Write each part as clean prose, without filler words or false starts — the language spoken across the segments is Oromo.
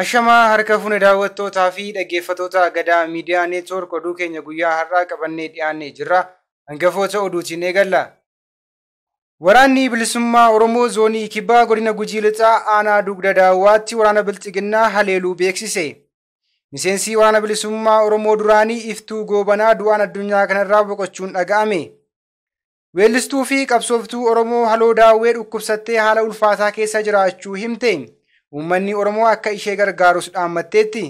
Ashamaa harka fuune daawwattootaa fi dhaggeeffattoota Gadaa Miidiyaa Neetwoork oduu keenya guyyaa har'aa qabannee dhiyaannee jirra. Hangafoota oduutiin eegalla. Waraanni bilisummaa Oromoo zoonii Kibbaa godina Gujii Lixaa aanaa Dugda Daawwaatti waraana Bilxiginnaa haleeluu beeksise. Miseensi waraana bilisummaa Oromoo duraanii Iftuu Goobanaa du'aan addunyaa kanarraa boqochuun dhaga'ame. Weellistuu fi qabsooftuu Oromoo Haloo Daawwee dhukkubsattee haala ulfaataa keessa jiraachuu himte. Uummanni Oromoo akka ishee gargaarus dhaammatteetti.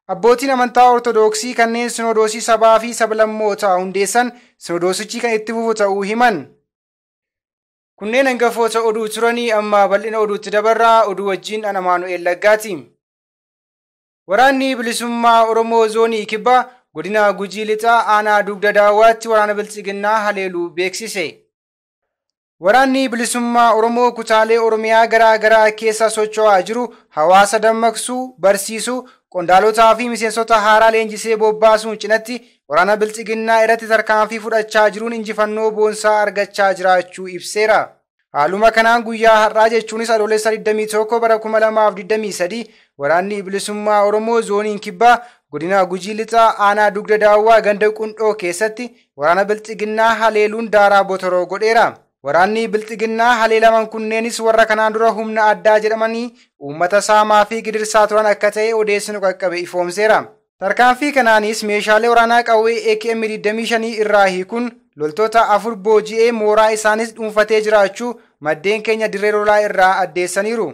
Abbootiin amantaa Ortoodooksii kanneen sinodoosii sabaa fi sablammootaa hundeessan sinodoosichi kan itti fufu ta'uu himan. Kunneen hangafoota oduu turanii amma bal'ina oduutti dabarraa oduu wajjin an Amaanu'eel Laggaati. Waraanni bilisummaa Oromoo zoonii Kibbaa godina Gujii Lixaa aanaa Dugda Daawwaatti waraana Bilxiginnaa haleeluu beeksise. Waraanni bilisummaa Oromoo kutaalee Oromiyaa garaa garaa keessa socho'aa jiru hawaasa dammaqsuu, barsiisuu, qondaalotaa fi miseensota haaraa leenjisee bobbaasuun cinatti waraana Bilxiginnaa irratti tarkaanfii fudhachaa jiruun injifannoo boonsaa argachaa jiraachuu ibseera. Haaluma kanaan guyyaa har'aa jechuunis Adoolessa 21 bara 2023 waraanni bilisummaa Oromoo zooniin Kibbaa godina Gujii Lixaa aanaa Dugda Daawwaa ganda Qundhoo keessatti waraana Bilxiginnaa haleeluun daaraa botoroo godheera. Waraanni Bilxiginnaa haleelaman kunneenis warra kanaan dura humna addaa jedhamanii uummata saamaa fi gidirsaa turan akka ta'e odeessinu qaqqabe ifoomseera. Tarkaanfii kanaanis meeshaalee waraanaa qawwee AKM 25 irraa hiikuun loltoota afur booji'ee mooraa isaanis dhuunfatee jiraachuu maddeen keenya dirree lolaa irraa addeessaniiru.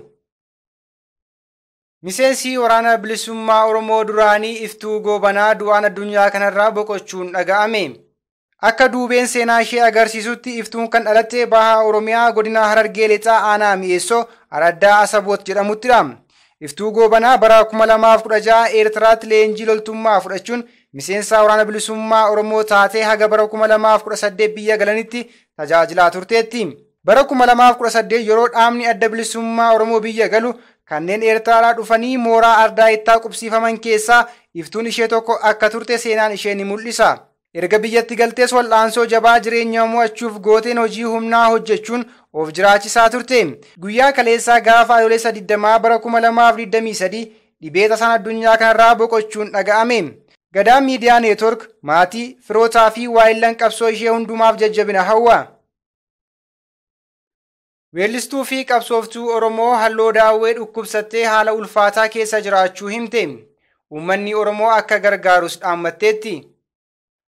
Miseensi waraana bilisummaa Oromoo duraanii Iftuu Goobanaa du'aan addunyaa kanarraa boqochuun dhaga'ame. Akka duubeen seenaa ishee agarsiisutti Iftuun kan dhalatte baha Oromiyaa godina Harargee Lixaa aanaa Mi'eessoo Araddaa Asaboot jedhamuttidha. Iftuu Goobanaa bara 2016 Eertiraatti leenjii loltummaa fudhachuun miseensa waraana bilisummaa Oromoo taatee haga bara 2018 biyya galanitti tajaajilaa turteetti. Bara 2018 yeroo dhaabni adda bilisummaa Oromoo biyya galu kanneen Eertiraadhaa dhufanii mooraa ardaa ittaa qubsiifaman keessaa Iftuun ishee tokko akka turte seenaan ishee ni mul'isa. Erga biyyatti galtees wal'aansoo jabaa jireenya mo'achuuf gooteen hojii humnaa hojjechuun of jiraachisaa turte. Guyyaa kaleessaa gaafa Adoolessa 20 bara 2023 dhibee tasaan addunyaa kanarraa boqochuun dhaga'ame. Gadaa Miidiyaa Neetwoork maatii, firootaa fi waayillan qabsoo ishee hundumaaf jajjabina hawwa. Weellistuu fi qabsooftuu Oromoo Halloo Daawwee dhukkubsattee haala ulfaataa keessa jiraachuu himte. Uummanni Oromoo akka gargaarus dhaammatteetti.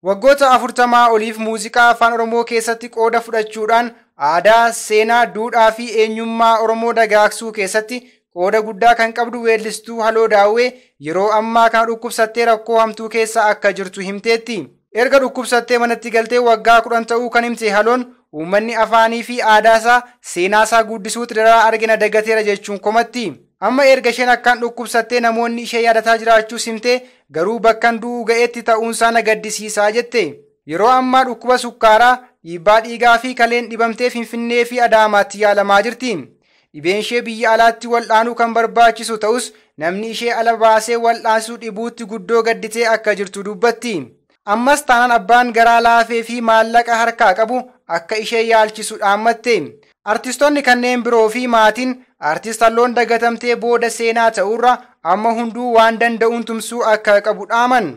Waggoota 40 oliif muuziqaa afaan Oromoo keessatti qooda fudhachuudhaan aadaa, seenaa, duudhaa fi eenyummaa Oromoo dagaagsuu keessatti qooda guddaa kan qabdu weellistuu Haloo Daawwee yeroo ammaa kana dhukkubsattee rakkoo hamtuu keessa akka jirtu himteetti. Erga dhukkubsattee manatti galtee waggaa 10 ta'uu kan himte Haloon uummanni afaanii fi aadaasaa seenaasaa guddisuutti daraa argina dagateera jechuun komatti. Amma erga isheen akkaan dhukkubsattee namoonni ishee yaadataa jiraachuu himte garuu bakkan du'uu ga'eetti ta'uunsaa na gaddisiisaa jette. Yeroo ammaa dhukkuba sukkaaraa, dhiibbaa dhiigaa fi kaleen dhibamtee Finfinnee fi Adaamaatti yaalamaa jirti. Dhibeen ishee biyya alaatti wal'aanuu kan barbaachisu ta'us namni ishee ala baasee wal'aansuu dhibuutti guddoo gadditee akka jirtu dubbatti. Ammas taanaan abbaan garaa laafee fi maallaqa harkaa qabu akka ishee yaalchisu dhaammatte. Artistoonni kanneen biroo fi maatiin artist Halloon dagatamtee booda seenaa ta'urra amma hunduu waan danda'uun tumsuu akka qabu dhaaman.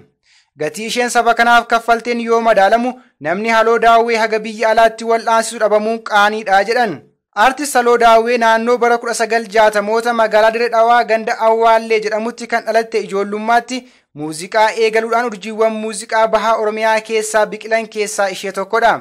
Gatii isheen saba kanaaf kaffalteen yoo madaalamu namni Haloo Daawwee haga biyya alaatti wal'aansisu dhabamuun qaaniidha jedhan. Artist Haloo Daawwee naannoo bara 1960moota magaalaa Dirree Dhawaa ganda Awwaallee jedhamutti kan dhalatte ijoollummaatti muuziqaa eegaluudhaan urjiiwwan muuziqaa baha Oromiyaa keessaa biqilan keessaa ishee tokkodha.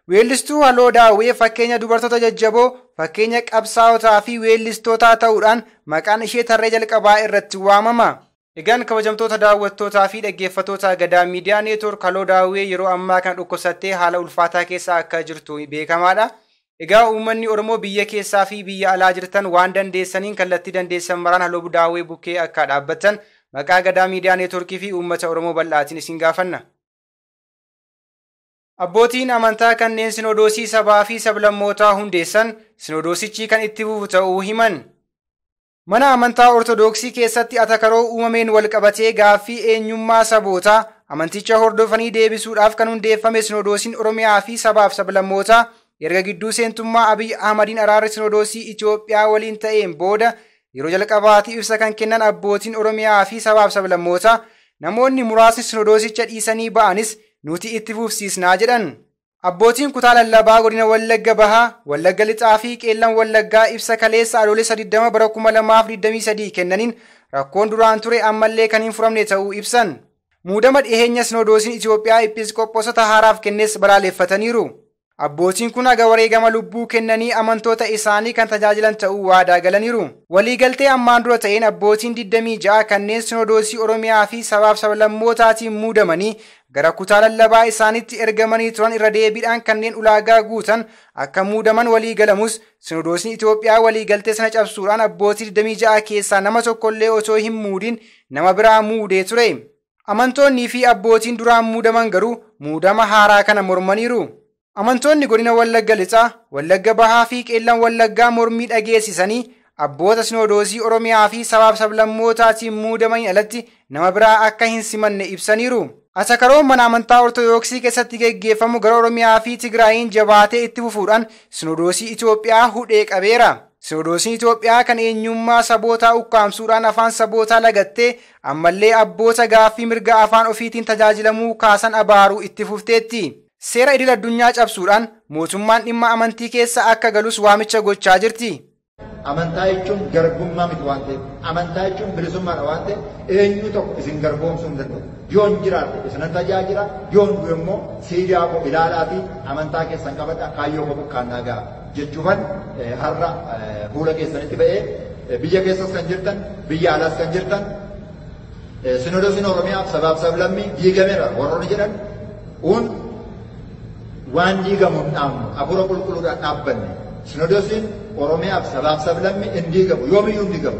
Weellistuu Haloo Daawwee fakkeenya dubartoota jajjaboo, fakkeenya qabsaa'otaa fi weellistootaa ta'uudhaan maqaan ishee tarree jalqabaa irratti waamama. Egaan kabajamtoota daawwattootaa fi dhaggeeffattoota Gadaa Miidiyaa Neetwoork Haloo Daawwee yeroo ammaa kana dhukkubsattee haala ulfaataa keessa akka jirtu beekamaadha. Egaa uummanni Oromoo biyya keessaa fi biyya alaa jirtan waan dandeessaniin kallattii dandeessan maraan Haloo Daawwee bukkee akka dhaabbattan maqaa Gadaa Miidiyaa Neetwoorkii fi uummata Oromoo bal'aatiin isin gaafanna. Abbootiin amantaa kanneen sinodoosii sabaa fi sablammootaa hundeessan sinodoosichi kan itti fufu ta'uu himan. Mana amantaa Ortoodooksii keessatti atakaroo uumameen walqabatee gaaffii eenyummaa sabootaa amanticha hordofanii deebisuudhaaf kan hundeeffame sinodoosiin Oromiyaa fi sabaaf sablammootaa erga gidduu seentummaa Abiy Ahmadiin araarri sinodoosii Itoophiyaa waliin ta'een booda Yeroo jalqabaatiif ibsa kan kennan abbootiin Oromiyaa fi sabaaf sablammootaa namoonni muraasni sinodoosicha dhiisanii ba'anis nuti itti fufsiisnaa jedhan. Abbootiin kutaa lallabaa godina Wallagga Bahaa, Wallagga Lixaa fi Qeellan Wallaggaa ibsa kaleessa Adoolessa 20 bara 2023 kennaniin rakkoon duraan ture ammallee kan hin furamne ta'uu ibsan. Muudama dhiheenya sinodoosiin Itoophiyaa episkoppoosota haaraaf kennes balaaleffataniiru. Abbootiin kun haga wareegama lubbuu kennanii amantoota isaanii kan tajaajilan ta'uu waadaa galaniiru. Waliigaltee ammaan dura ta'een abbootiin 26 kanneen sinodoosii Oromiyaa fi sabaaf sablammootaatiin muudamanii gara kutaa lallabaa isaaniitti ergamanii turan irra deebiidhaan kanneen ulaagaa guutan akka muudaman waliigalamus sinodoosiin Itoophiyaa waliigaltee sana cabsuudhaan abbootii 26 keessaa nama tokkollee osoo hin muudin nama biraa muudee ture. Amantoonnii fi abbootiin duraan muudaman garuu muudama haaraa kana mormaniiru. Amantoonni godina Wallagga Lixaa, Wallagga Bahaa fi Qeellan Wallaggaa mormii dhageessisanii abboota sinodoosii Oromiyaa fi sabaaf sablammootaatiin muudamaniin alatti nama biraa akka hin simanne ibsaniiru. Asakaroon mana amantaa Ortodoksii keessatti geggeeffamu gara Oromiyaa fi Tigraayiin jabaatee itti fufuudhaan sinodoosii Itoophiyaa hudhee qabeera. Sinodoosiin Itoophiyaa kan eenyummaa sabootaa ukkaamsuudhaan afaan sabootaa lagattee ammallee abboota gaaffii mirga afaan ofiitiin tajaajilamuu kaasan abaaruu itti fufteetti. Seera idil addunyaa cabsuudhaan mootummaan dhimma amantii keessa akka galus waamicha gochaa jirti. Amantaa jechuun garbummaa miti waan ta'eef, amantaa jechuun bilisummaadha waan ta'eef, eenyu tokko isin garboomsuu hin danda'u. Yoon jiraadhe isinan tajaajila, yoon du'e immoo siidaa koo ilaalaa fi amantaa keessan qabadha kaayyoo koo bukkaannaa ga'a jechuufan har'a fuula keessanitti ba'ee biyya keessas kan jirtan, biyya alaas kan jirtan, sinodoosiin Oromiyaaf sabaaf sablammii diigameera warroonni jedhan un waan diigamu hin dhaabnu hafuura qulqulluudhaan dhaabbanne. Sinodoosiin Oromiyaaf sabaaf sablammii hin diigamu, yoomiyyuu hin diigamu.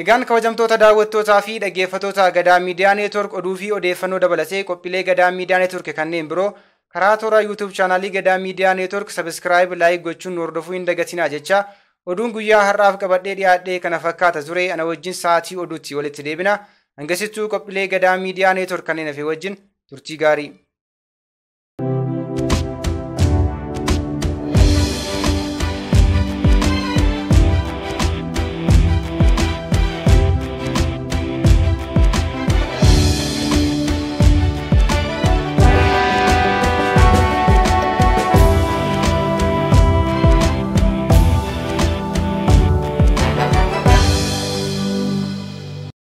Egaan kabajamtoota daawwattootaa fi dhaggeeffattoota Gadaa Miidiyaa Neetwork oduu fi odeeffannoo dabalatee qophiilee Gadaa Miidiyaa Neetwork kanneen biroo karaa toora YouTube chaanaalii Gadaa Miidiyaa Neetwork subscribe, like gochuun hordofuu hin dagatinaa jecha oduun guyyaa har'aaf qabadhee dhiyaadhee kana fakkaata ture. Ana wajjin sa'aatii oduutti walitti deebina. Hangasittuu qophiilee Gadaa Miidiyaa Neetwork kanneen hafe wajjin turtii gaarii.